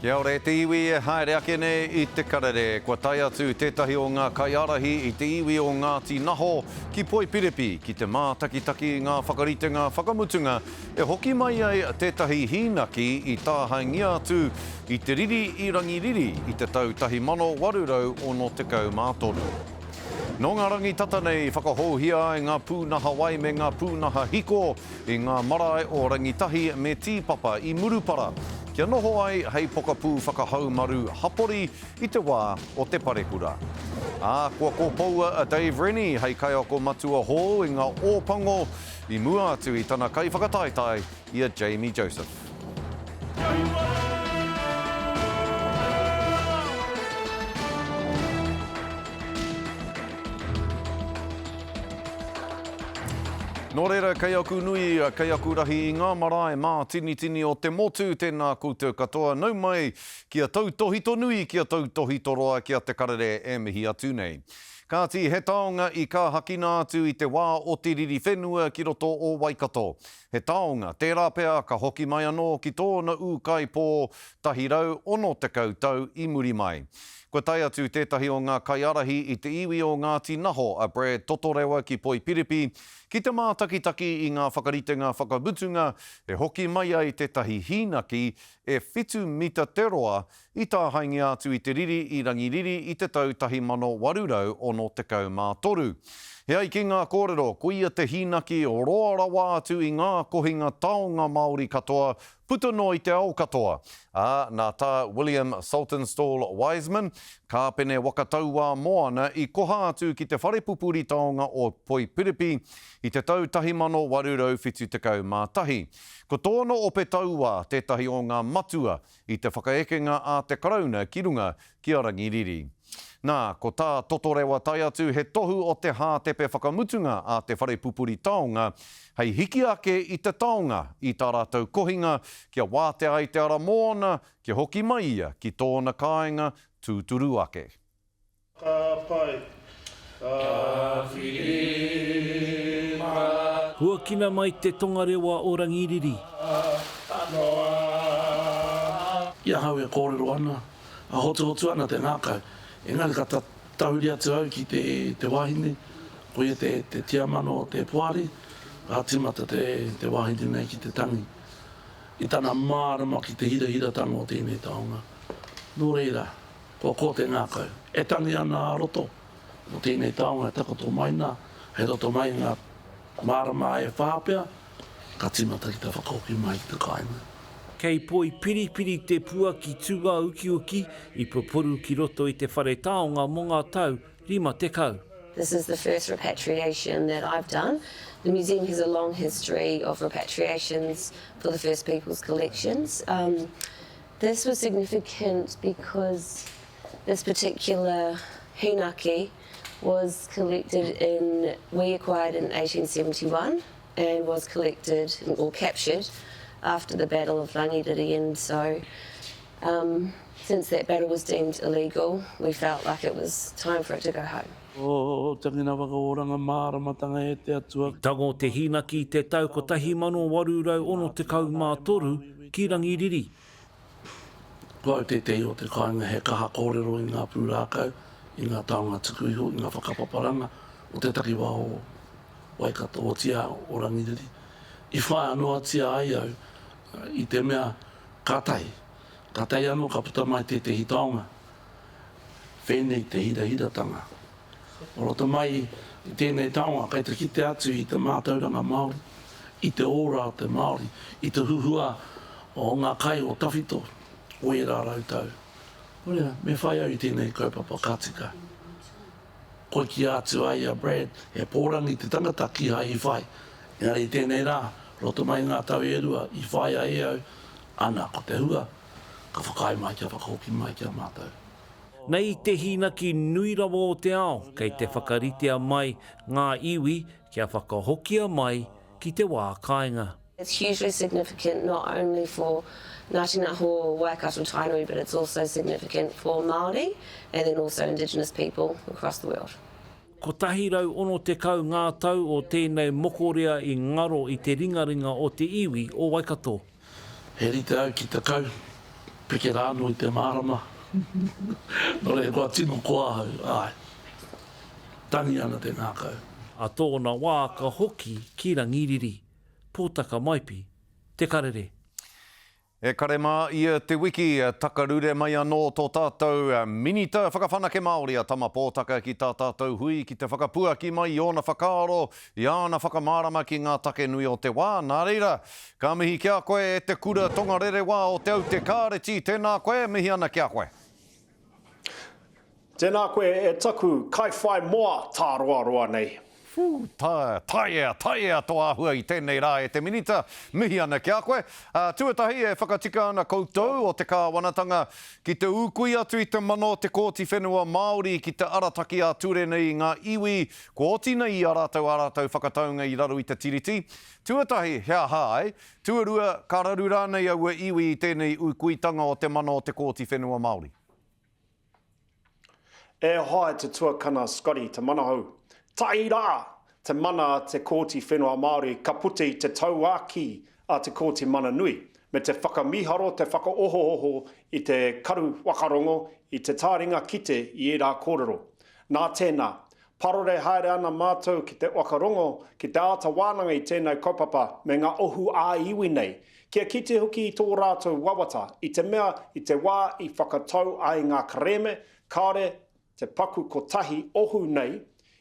Kia ora e te iwi e haere ake nei i te karere. Kua tae atu tētahi o ngā kaiārahi i te iwi o Ngāti Naho ki Poipiripi ki te mātakitaki i ngā whakaritenga whakamutunga e hoki mai ai tētahi hīnaki i tāhaengia atu i te riri i Rangiriri i te tau 1863. Nō ngā rangi tata nei i whakahouhia ai ngā pūnaha wai me ngā pūnaha hiko i ngā marae o Rangitahi me Tīpapa i Murupara, kia noho ai hei pokapū whakahaumaru hapori i te wā o te parekura. Ā, kua kopoua a Dave Rennie hei kaiako matua hou i ngā Ōpango i mua atu i tana kaiwhakataetae i a Jamie Joseph. Nō reira, kei aku nui, kei aku rahi i ngā marae mātinitini o te motu, tēnā koutou katoa, nau mai ki a Tautohitonui, ki a Tautohitoroa, ki a Te Karere e mihi atu nei. Kāti, he taonga i kāhakina atu i te wā o te riri whenua ki roto o Waikato. He taonga, tērā pea ka hoki mai anō ki tōna ūkaipō 160 tau i muri mai. Kua tae atu tētahi o ngā kaiārahi i te iwi o Ngāti Naho a Brad Totorewa ki Poipiripi ki te mātakitaki i ngā whakaritenga whakamutunga e hoki mai ai tētahi hīnaki e whitu mita te roa i tāhaengia atu i te riri i Rangiriri i te tau 1863. E ai ki ngā kōrero, koia te hīnaki roa rawa atu i ngā kohinga taonga Māori katoa puta noa i te ao katoa, ā, nā Tā William Saltonstall Wiseman, kāpene waka tauā moana i koha atu ki te whare pupuri taonga o Poipiripi i te tau 1871. Ko tōna ope tauā tētahi o ngā matua i te whakaekenga a te Karauna ki runga ki a Rangiriri. Nā, ko tā Totorewa tae atu he tohu o te hātepe whakamutunga a te whare pupuri taonga hei hiki ake i te taonga i tā rātou kohinga kia wātea ai te ara mōna kia hoki mai ia ki tōna kāinga tūturu ake. Ka pai. Ka whiri ma. Huakina mai te tongarewa o Rangiriri. Noa. I ahau e kōrero ana, a hotuhotu ana te ngākau, engari ka tahuri atu au ki te wahine, koia te tiamana o te poari, ka tīmata te wahine nei ki te tangi i tana mārama ki te hirahiratanga o tēnei taonga. Nō reira, Kua kō te ngākau. E tangi ana a roto mō tēnei taonga e takoto mai nā, hei roto mai i ngā marama e whā pea, ka tīmata ki te whakahoki mai ki te kāinga. Kei Poipiripiri te puaki tūāukiuki i pupuru ki roto i te whare taonga mō ngā tau 50. This is the first repatriation that I've done. The museum has a long history of repatriations for the First Peoples collections. Um, This was significant because this particular hinaki was collected in, we acquired in 1871 and was collected or captured after the Battle of Rangiriri and so um, since that battle was deemed illegal, we felt like it was time for it to go home. O tangina whakaoranga māramatanga e te Atua. I tango te hīnaki i te tau 1863 ki Rangiriri. Ko au tētehi o te kāinga he kaha kōrero i ngā pūrākau, i ngā taonga tuku iho, i ngā whakapaparanga o te takiwā o Waikato, otīā o Rangiriri. I whāia noatia ai au i te mea kātahi, kātahi anō ka puta mai tētehi taonga Whēnei te hirahiratanga. O roto mai i tēnei taonga kei te kite atu i te mātauranga Māori, i te ora o te Māori, i te huhua o ngā kai o tawhito o ērā rautau. Nō reira, me whai au i tēnei kaupapa ka tika. Koi kīia atu ai a Brad, he pōrangi te tangata kīhai i whai. Engari i tēnei rā, roto mai i ngā tau e rua i whāia e au, ana, ko te hua, ka whakaae mai kia whakahoki mai ki a mātou. Nei te hīnaki nui rawa o te ao kei te whakaritea mai ngā iwi kia whakahokia mai ki te wā kāinga. It's hugely significant not only for Ngāti Naho, Waikato Tainui but it's also significant for Māori and then also indigenous people across the world. 160 ngā tau o tēnei mokorea i ngaro i te ringaringa o te iwi o Waikato. He rite au ki te kau. Peke rā anō i te mārama. Nō reira, kua tino koa ahau, āe. Tangi ana te ngākau. A tōna wā ka hoki ki Rangiriri, Pōtaka Maipi, Te Karere. E kare mā ia te wiki, takarure mai anō tō tātou Minita Whakawhanake Māori a Tama Pōtaka ki tā tātou hui ki te whakapuaki mai i ōna whakaaro, i āna whakamārama ki ngā take nui o te wā. Nā reira, ka mihi ki a koe e te kura tongarerewā o Te Aute Kāreti, tēnā koe, mihi ana ki a koe. Tēnā koe e taku kaiwhai moa tāroaroa nei. Whū, ta, taea, taea tō āhua i tēnei rā e te Minita, mihi ana ki a koe. Ā, tuatahi e whakatika ana koutou o te Kāwanatanga ki te ūkui atu i te mana o te Kōti Whenua Māori ki te arataki ā-ture nei i ngā iwi kua oti nei i a rātou ā rātou whakataunga i raro i te Tiriti. Tuatahi, he aha ai? Tuarua, ka raru rānei aua iwi i tēnei ūkuitanga o te mana o te Kōti Whenua Māori? E hoa e te tuakana Scotty Te Manahou. Tahi rā! Te mana a te Kooti Whenua Māori ka puta i te tauākī a te Kooti Mana Nui, me te whakamīharo, te whakaohooho i te karu whakarongo, i te tāringa kite i ērā kōrero. Nā tēnā, parore haere ana mātou ki te whakarongo, ki te āta wānanga i tēnei kaupapa me ngā ohu ā-iwi nei, Kia kite hoki i tō rātou wawata, i te mea i te wā i whakatau ai ngā kerēme, kāore te paku kotahi ohu nei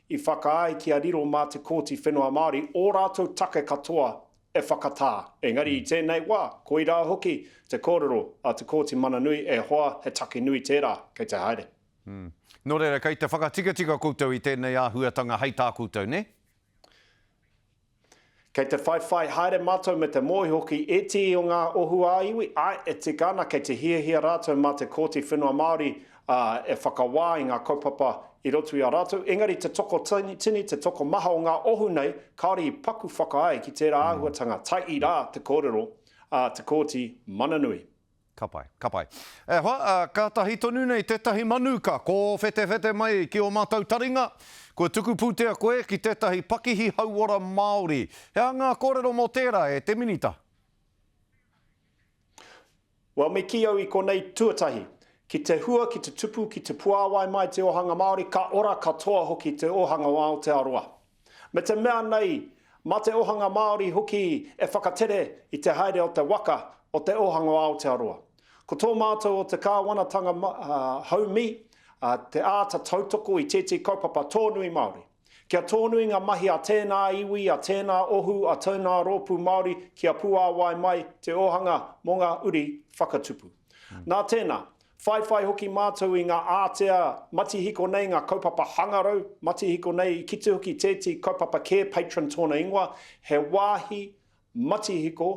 i whakaae kia riro mā te Kōti Whenua Māori ō rātou take katoa e whakatā. Engari i tēnei wā, koirā hoki te kōrero a te Kōti Mana Nui e hoa he take nui tērā kei te haere. Nō reira, kei te whakatikatika koutou i tēnei āhuatanga hei tā koutou, nē? Kei te whaiwhai haere mātou me te mōhio ki ētehi o ngā ohu ā-iwi, āe, e tika ana kei te hiahia rātou mā te Kōti Whenua Māori e whakawā i ngā kaupapa i roto i a rātou, engari te tokotini, te tokomaha o ngā ohu nei, kāore i paku whakaae ki tērā āhuatanga, tae rā te kōrero a te Kōti Mananui. Ka pai, ka pai. E hoa, ā, kātahi tonu nei tētahi manu ka kōwhetewhete mai ki ō mātou taringa. Kua tuku pūtea koe ki tētahi pakihi hauora Māori. He aha ngā kōrero mō tērā, e te Minita? Well, me kī au i konei tuatahi, ki te hua, ki te tupu, ki te puāwai mai te ōhanga Māori, ka ora katoa hoki te ōhanga o Aotearoa. Me te mea nei, mā te ohanga Māori hoki e whakatere i te haere o te waka o te ohanga o Aotearoa. Ko tō mātou o te kāwanatanga haumī, te āta tautoko i tētehi kaupapa tōnui Māori. Kia tōnui ngā mahi a tēnā iwi, a tēnā ohu, a tēnā rōpū Māori kia puāwai mai te ohanga mō ngā uri whakatupu. Nā tēnā, Whaiwhai hoki mātou i ngā ātea matihiko nei, ngā kaupapa hangarau matihiko nei, i kite hoki tētehi kaupapa kē, Patron tōna ingoa, he wāhi matihiko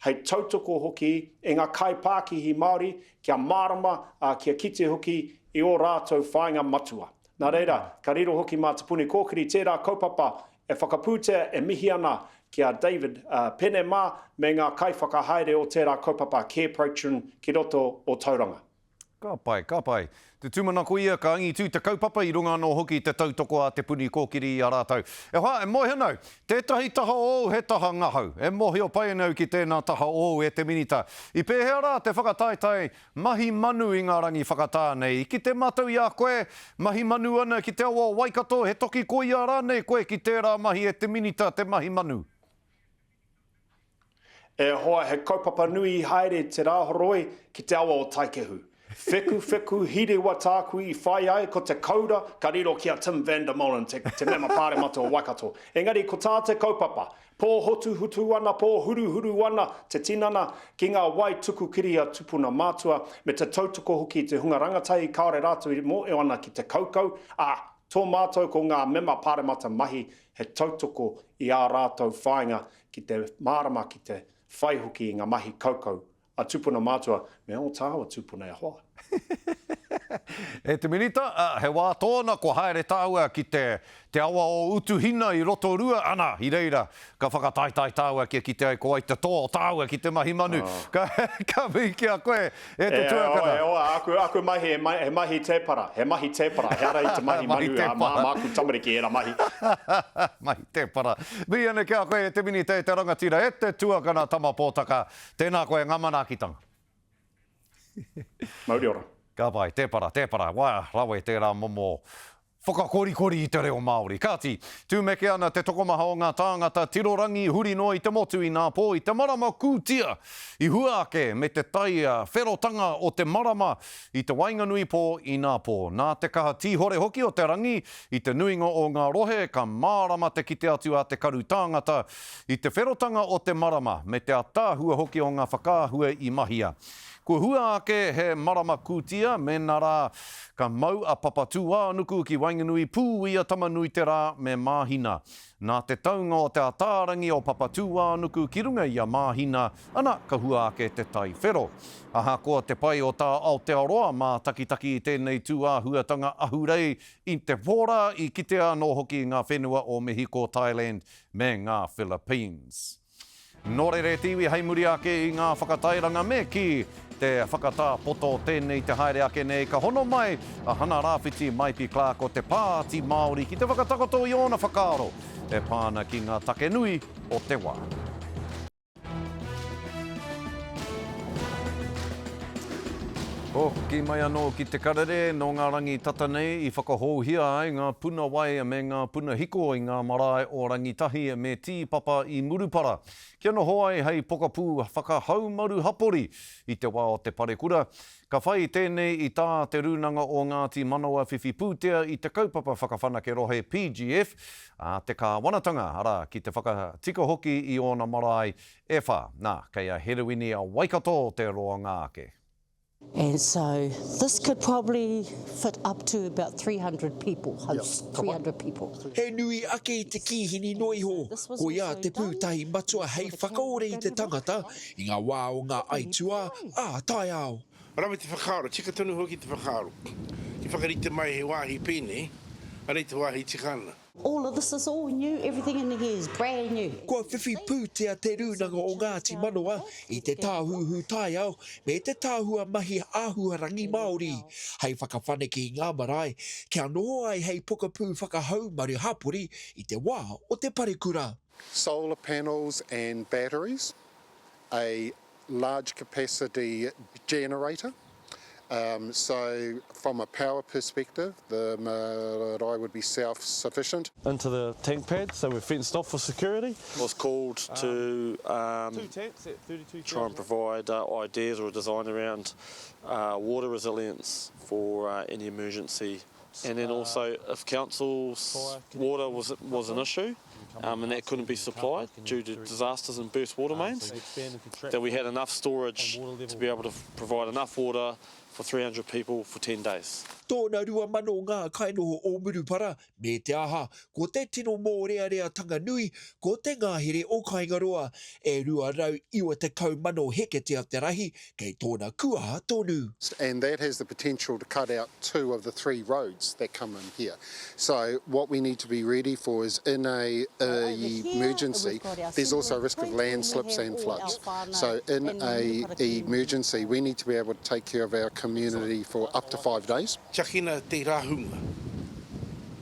hei tautoko hoki i ngā kaipākihi Māori kia mārama, ā, kia kite hoki i ō rātou whāinga matua. Nā reira, ka riro hoki mā Te Puni Kōkiri tērā kaupapa e whakapūtea e mihi ana ki a David Pene mā me ngā kaiwhakahaere o tērā kaupapa Care Patron ki roto o Tauranga. Ka pai, ka pai. Te tūmanako ia ka angitū te kaupapa i runga anō hoki i te tautoko a Te Puni Kōkiri i a rātou. E hoa, e moe ana au. Tētahi taha ōu he taha ngahau. E mōhio pai ana au ki tēnā taha ōu e te Minita. I pēhea rā te whakataetae Mahi manu i ngā rangi whakatā nei. I kite mātou i a koe, mahi manu ana ki te awa o Waikato, he toki koia rānei koe ki tērā mahi e te Minita te mahi manu? E hoa, he kaupapa nui i haere te Rāhoroi ki te awa o Taikehu. Whekuwheku hirewa tāku i whai ai, ko te koura ka riro ki a Tim van der Molen, te, te mema pāremata o Waikato. Engari ko tā te kaupapa, Pōhotuhotu ana, pōhuruhuru ana te tinana ki ngā wai tuku kiri a tupuna mātua, me te tautoko hoki i te hunga rangatahi kāore rātou e mōhio ana ki te kaukau, ā, tō mātou ko ngā mema pāremata mahi he tautoko i ā rātou whāinga ki te mārama ki te whai hoki i ngā mahi kaukau A tupuna mātua, me ō tāua tupuna e hoa. E te Minita, he wā tōna kua haere tāua ki te te awa o Utuhina i Rotorua, ana, i reira, ka whakataetae tāua kia kite ai ko wai te toa o tāua ki te mahi manu. Ka, ka mihi ki a koe, e te tuakana. E hoa, aku, aku mahi, he mahi tēpara, he mahi tēpara, he ara i te mahi manu, ā, mā, māku tamariki ērā mahi. Mahi tēpara. Mihi ana ki a koe, e te Minita, e te rangatira, e te tuakana Tama Pōtaka. Tēnā koe, ngā manaakitanga. Mauri ora. Ka pai, tē para, tē para, waea, rawe tērā momo whakakorikori i te reo Māori. Kāti, tūmeke ana te tokomaha o ngā tāngata tirorangi huri noa i te motu inā pō i te marama kūtia i hua ake me te tai wherotanga o te marama i te waenganui pō inā pō. Nā te kaha tīhore hoki o te rangi i te nuinga o ngā rohe ka mārama te kite atu a te karu tāngata i te wherotanga o te marama me te ataahua hoki o ngā whakaahua i mahia. Kua hua ake he marama kūtia mēnā rā ka mau a Papatūānuku ki waenganui pū i a Tamanuiterā me Māhina. Nā te taunga o te ātārangi o Papatūānuku ki runga i a Māhina, ana, ka hua ake te tai whero. Ahakoa te pai o tā Aotearoa mātakitaki i tēnei tūāhuatanga ahurei i te pō rā, i kitea anō hoki i ngā whenua o Mehiko, Thailand me ngā Philippines. Nō reira e te iwi hei muri ake i ngā whakatairanga me kī te whakatā poto tēnei te haere ake nei ka hono mai a Hana Rāwhiti Maipi Clark o te Pāti Māori ki te whakatakoto i ōna whakaaro e pā ana ki ngā take nui o te wā. Hoki mai anō ki te karere, nō ngā rangi tata nei i whakahouhia ai ngā puna wai me ngā puna hiko i ngā marae o Rangitahi me Tīpapa i Murupara, kia noho ai hei pokapū whakahaumaru hapori i te wā o te parekura. Ka whai tēnei i tā Te Rūnanga o Ngāti Manawa whiwhi pūtea i te kaupapa whakawhanake rohe PGF a te kāwanatanga, arā, ki te whakatika hoki i ōna marae e whā. Nā, kei a Herewini Waikato te roanga ake. And so this could probably fit up to about 300 people, host 300 people. He nui ake i te kīhini noa iho, koia te pūtahi matua hei whakaore i te tangata i ngā wā o ngā aituā ā-taiao. Rawe te whakaaro, tika tonu hoki te whakaaro. Ki whakarite mai he wāhi pēnei, arei te wāhi tika ana. All of this is all new, everything in here is brand new. Kua whiwhi pūtea Te Rūnanga o Ngāti Manoa i te Tāhuhu Taiao me te Tahua Mahi Āhuarangi Māori hei whakawhanake i ngā marae kia noho ai hei pokapū whakahaumaru hapori i te wā o te parekura. Solar panels and batteries, a large capacity generator. Um, so from a power perspective, the marae would be self-sufficient. Into the tank pad, so we're fenced off for security. Was called to um, try and provide uh, ideas or a design around uh, water resilience for uh, any emergency And then also if council's water was, was an issue um, and that couldn't be supplied due to disasters and burst water mains, that we had enough storage to be able to provide enough water for 300 people for 10 days. Tōna 2,000 ngā kainoho o Murupara, me te aha, ko te tino mōreareatanga nui ko te ngahere o Kaingaroa, e 290,000 heketea te rahi kei tōna kuaha tonu. And that has the potential to cut out two of the three roads that come in here. So what we need to be ready for is in a, a emergency, there's also a risk of landslips and floods. So in a emergency, we need to be able to take care of our community for up to five days. Tiakina te rahunga,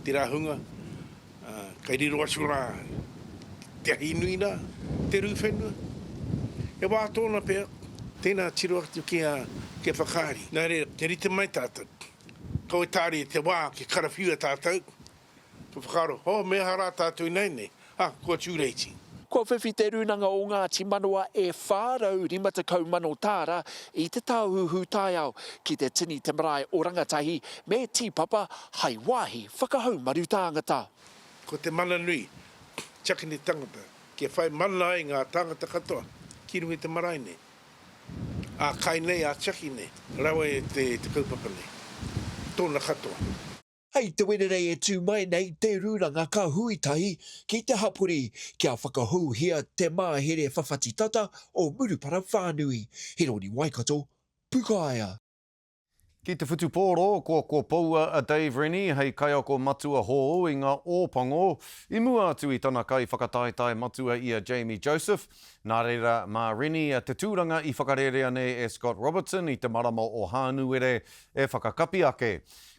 te rahunga, Kei riro atu rā te ahi nui nā, te rū whenua. He wā tōna pea, tēnā tiro atu ki a, ki a Whakaari. Nā reira, kia rite mai tātou. Kaua e tāria te wā kia karawhiua tātou, ka whakaaro, oh, me aha rā tātou ināianei, ah, kua tūreiti. Kua whiwhi Te Rūnanga o Ngāti Manawa e 450 mano tāra i te tāhuhu taiao ki te tini te marae o Rangatahi me Tīpapa hai wāhi whakahaumaru tāngata. Ko te mana nui, tiakina te tangata, kia whai mana ai ngā tāngata katoa ki runga i te marae nei, ā kai nei, ā tiaki nei, rawe te kaupapa nei, tōna katoa. Hei te Wenerei e tū mai nei te rūnanga ka hui tahi ki te hapori kia whakahouhia te māhere whawhati tata o Murupara whānui. Heroni Waikato, Pukaea. Ki te whutupōro, kua kopoua a Dave Rennie hei kaiako matua hou i ngā Ōpango, i mua atu i tana kaiwhakataetae matua i a Jamie Joseph. Nā reira, mā Rennie te tūranga i whakarērea nei e Scott Robertson i te marama o Hānuere e whakakapi ake.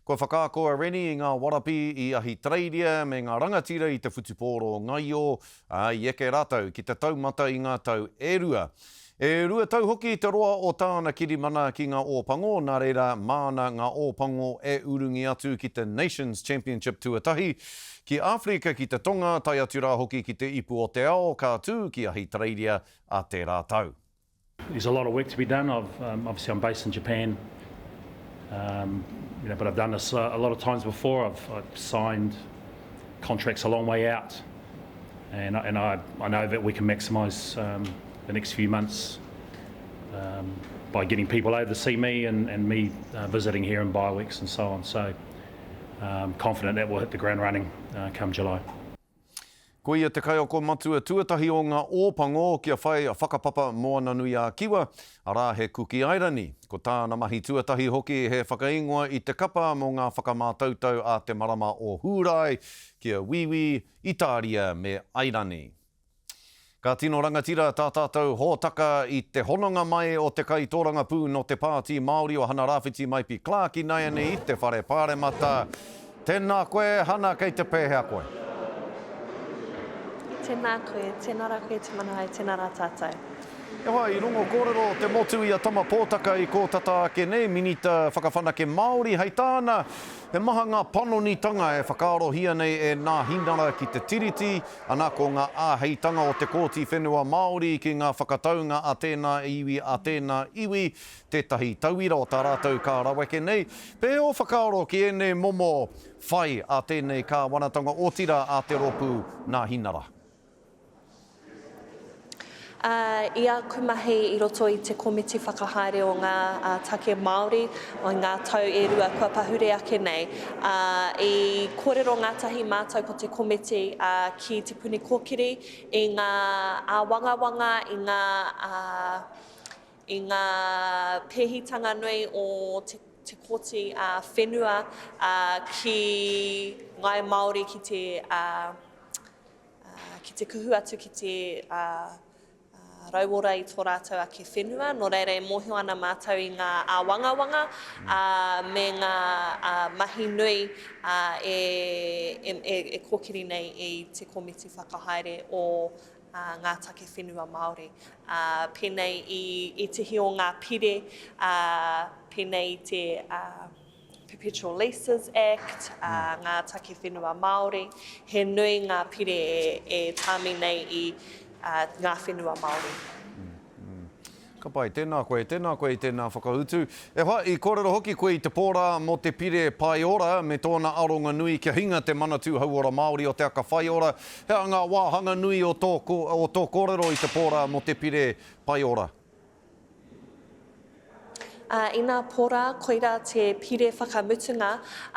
Kua whakaako a Rennie i ngā warapī i Ahitereiria me ngā rangatira i te whutupōro ngaio, ā, i eke rātou ki te taumata i ngā tau e rua. E rua tau hoki te roa o tāna kirimana ki ngā Ōpango, nā reira māna ngā Ōpango e urungi atu ki te Nations Championship tuatahi, ki Āwherika ki te Tonga, tae atu rā hoki ki te Ipu o te Ao, ka tū ki Ahitereiria a tērā tau. There's a lot of work to be done. I've um, obviously I'm based in Japan, um, you know, but I've done this a lot of times before. I've, I've signed contracts a long way out, and, and I, I know that we can maximise um, the next few months um, by getting people over to see me and, and me uh, visiting here in Biweeks and so on. So um, confident that we'll hit the ground running uh, come July. Ko ia te kaiako matua tuatahi o ngā Ōpango kia whai whakapapa Moana-nui-ā-Kiwa, arā he Kuki Airani. Ko tāna mahi tuatahi hoki he whakaingoa i te kapa mō ngā whakamātautau a te marama o Hūrae ki a Wīwī, Itāria me Airani. Ka tino rangatira tā tātou hōtaka i te hononga mai o te kaitōrangapū nō te Pāti Māori o Hana Rāwhiti Maipi Clark ināianei i te Whare Pāremata. Tēnā koe Hana, kei te pēhea koe? Tēnā koe, tēnā rā koe Te Manahau, tēnā rā tātou. E hoa, i rongo kōrero te motu i a Tama Pōtaka i kō tata ake nei, Minita Whakawhanake Māori, hei tāna, he maha ngā panonitanga e whakaarohia nei e Nāhinara ki te Tiriti, ana ko ngā āheitanga o te Kōti Whenua Māori ki ngā whakataunga a tēnā iwi, a tēnā iwi, tētahi tauira o tā rātou ka raweke nei. Pēhea ō whakaaro ki ēnei momo whai a tēnei kāwanatanga, otirā a te rōpū Nāhinara? Ā, i āku mahi i roto i te komiti whakahaere o ngā take Māori i ngā tau e rua kua pahure ake nei, ā, i kōrero ngātahi mātou ko te komiti, ā, ki Te Puni Kōkiri i ngā āwangawanga, i ngā, ā, i ngā pēhitanga nui o te, te kōti, ā, whenua, ā, ki Ngāi Māori ki te, ā, ki te kuhu atu ki te rauora i tō rātou ake whenua, nō reira e mōhio ana mātou i ngā āwangawanga me ngā mahi nui e kōkiri nei i te komiti whakahaere o ngā take whenua Māori. Pēnei i ētehi o ngā pire, pēnei i te Perpetual Leases Act, ngā take whenua Māori, he nui ngā pire e tāmi nei i ngā whenua Māori. Ka pai, tēnā koe, tēnā koe i tēnā whakautu. E hoa, i kōrero hoki koe i te pō rā mō te pire Paeora me tōna aronga nui kia hinga te Manatū Hauora Māori o Te Aka Whaiora. He aha ngā wāhanga nui o tō, o tō kōrero i te pō rā mō te pire Paeora? Ā, inā pō rā, koirā te pire whakamutunga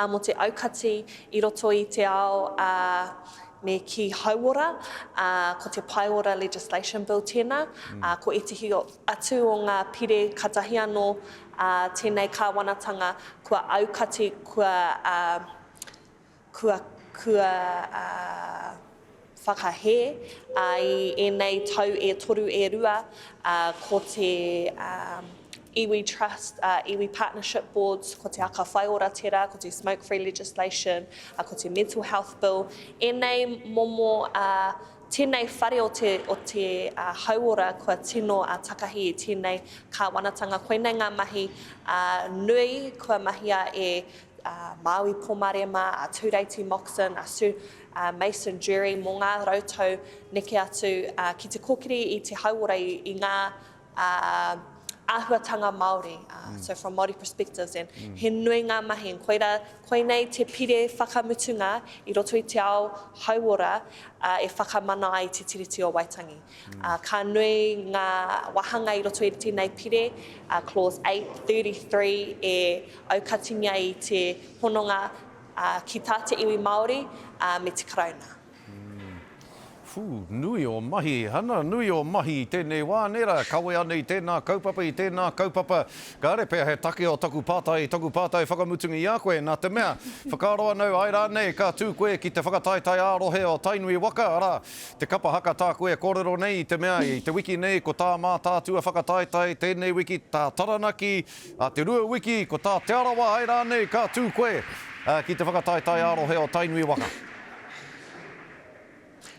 mō te aukati i roto i te ao, ā, me kī hauora, ā, ko te Paeora Legislation Bill tēnā, ā, ko ētehi atu o ngā pire katahi anō, ā, tēnei kāwanatanga kua aukati, kua, ā, Kua, kua whakahē i ēnei tau e toru e rua, ko te Iwi Trust, Iwi Partnership Boards, ko te Aka Whaiora tērā, ko te Smoke Free Legislation, ko te Mental Health Bill, ēnei momo, tēnei whare o te, o te hauora kua tino takahi i tēnei kāwanatanga. Koinei ngā mahi nui kua mahia e a Māui Pomare mā, a Tūreiti Moxon, a Sue Mason Durie mō ngā rautau neke atu ki te kōkiri i te hauora i ngā āhuatanga Māori, so from Māori perspectives, and he nui ngā mahi, and koirā, koinei te pire whakamutunga i roto i te ao hauora e whakamana ai Te Tiriti o Waitangi. Ka nui ngā wāhanga i roto i tēnei pire, Clause 8, 33 e aukatingia i te hononga ki tā te iwi Māori me te Karauna. Whū, nui o mahi, hana, nui o mahi i tēnei wā, nē rā, kawe ana i tēnā kaupapa, i tēnā kaupapa. Kāre pea he take o taku pātai, taku pātai whakamutunga i a koe, nā te mea, whakaaro ana au, āe rānei, ka tū koe ki te whakataetae ā-rohe o Tainui waka, arā, Te kapa haka tāku e kōrero nei i te mea i te wiki nei ko tā Mātaatua whakataetae, tēnei wiki tā Taranaki, a te rua wiki ko tā Te Arawa ai rānei ka tū koe ki te whakataetae ā-rohe o Tainui waka.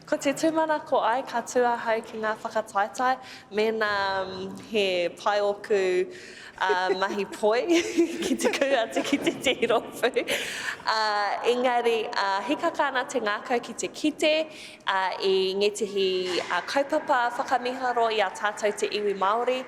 Ko te tūmanako ai ka tū ahau ki ngā whakataetae mēnā he pai ōku mahi poi ki te kū atu ki tētehi rōpū. Engari, hikaka ana te ngākau ki te kite i ngētehi kaupapa whakamīharo i a tātou te iwi Māori,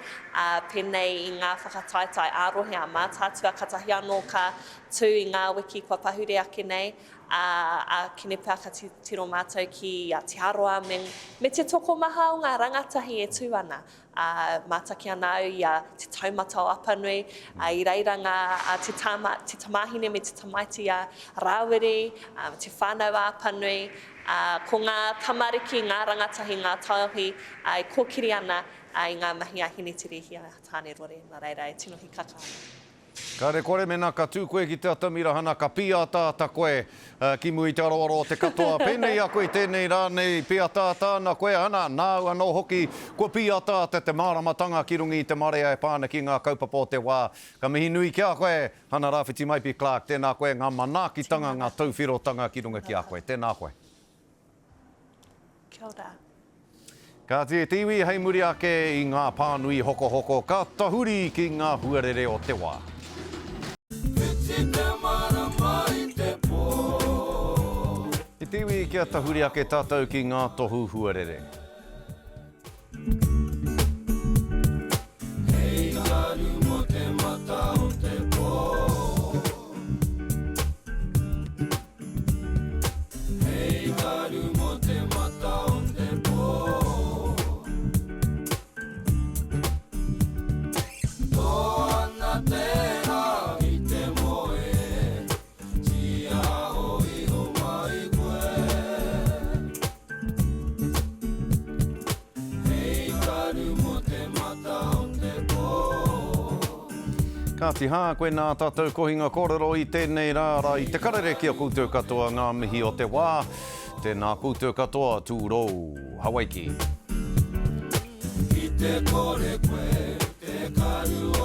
pēnei i ngā whakataetae ā-rohe a Mātaatua katahi anō ka tū i ngā wiki kua pahure ake nei. ā, ā kene pea ka titiro mātou ki a Te Aroa me, me te tokomaha o ngā rangatahi e tū ana. Ā, mātaki ana au i a Te Taumata o Apanui, ā, i reira ngā, ā, te tāma, te tamāhine me te tamaiti a Rāwiri, ā, Te Whānau a Apanui, ā, ko ngā tamariki, ngā rangatahi, ngā taiohi, ā, e kōkiri ana, ā, i ngā mahi a Hinetirihia, a Tānerore, nā reira e tino hikaka ana. Kāre kore mēnā ka tū koe ki te atamira hana ka pīataata koe ki mua i te aroaro o te katoa. Pēnei a koe tēnei rā nei pīataata ana koe, ana, nāu anō hoki kua pīataata te māramatanga ki runga i te marea e pā ana ki ngā kaupapa o te wā. Ka mihi nui ki a koe, Hana Rāwhiti Maipi Clarke, tēnā koe, ngā manaakitanga, ngā tauwhirotanga ki runga ki a koe. Tēnā koe. Kia ora. Kāti e te iwi, hei muri ake i ngā pānui hokohoko ka tahuri ki ngā huarere o te wā. Whiti te marama i te pō. E te iwi, kia tahuri ake tātou ki ngā tohu huarere. Hei ngaru mō te mata o te pō. Hei ngaru mō te mata o te pō. Tō ana te rā i te moe. Tiaho iho mai koe. Hei karu mo te mata o te pō. Kāti hā, koinā ā tātou kohinga kōrero i tēnei rā, rā i te karere ki a koutou katoa ngā mihi o te wā. Tēnā koutou katoa, tūrou, Hawaiki. Ki te kore koe, te karu o.